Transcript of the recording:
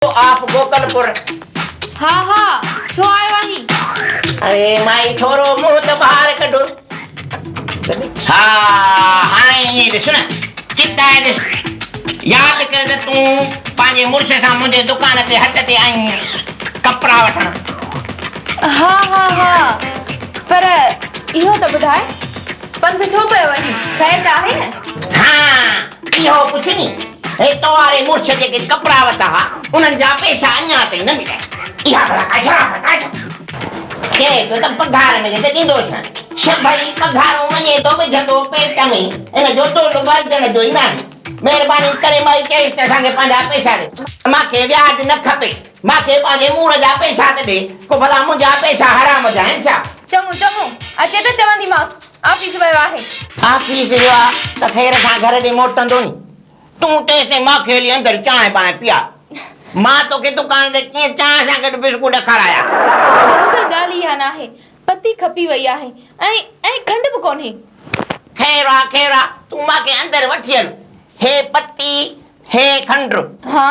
Of گوڪلپور. ها ها، ڇو آيو آهين؟ اڙي مائي ٿورو منهن ته ٻاهر ڪڍ. ها هاڻي ائين ڏس نه، چتائي ڏس. ياد ڪر ته تون پنهنجي مڙس سان منهنجي دڪان تي هٽ تي آئين هئين ڪپڙا وٺڻ. ها ها ها، پر اهو ته ٻڌاء پنڌ ڇو پيو وڃين، خير ته آهي نه؟ ها اهو پڇين. هي تو واري مڙس جيڪي ڪپڙا ورتا ها، انهن جا پئسا اڃا تائين نه مليا آهن. اها ڀلا ڪا شرافت آهي ڇا؟ چئي پيو ته پگهار ملي ته ڏيندوسانء. سڀئي پگهارون وڃي ٿو وجهندو پيٽ ۾. ان جو تول ڀرجڻ جو ئي ناهي. مهرباني ڪري مائي چيس ته اسان کي پنهنجا پئسا ڏي. مان کي وياج نه کپي. مان کي پنهنجي مور جا پئسا ته ڏي. ڪو ڀلا منهنجا پئسا حرام جا آهن ڇا؟ چڱو چڱو، اچي ته چونديمانس. آفيس ويو آهي. آفيس ويو آ ته خير سان گهر ڏي موٽندو ني. تون تيستائين مان کي هلي اندر چانهه بانهه پيار. مان توکي دڪان تي ڪيئن چانهه سان گڏ بسڪوٽ کارايا. دراصل ڳالهه اها ناهي. پتي کپي وئي آهي ۽ ۽ کنڊ به ڪونهي. خير آ خير آ، تون مان کي اندر وٺي هل. هي پتي، هي کنڊ. ها؟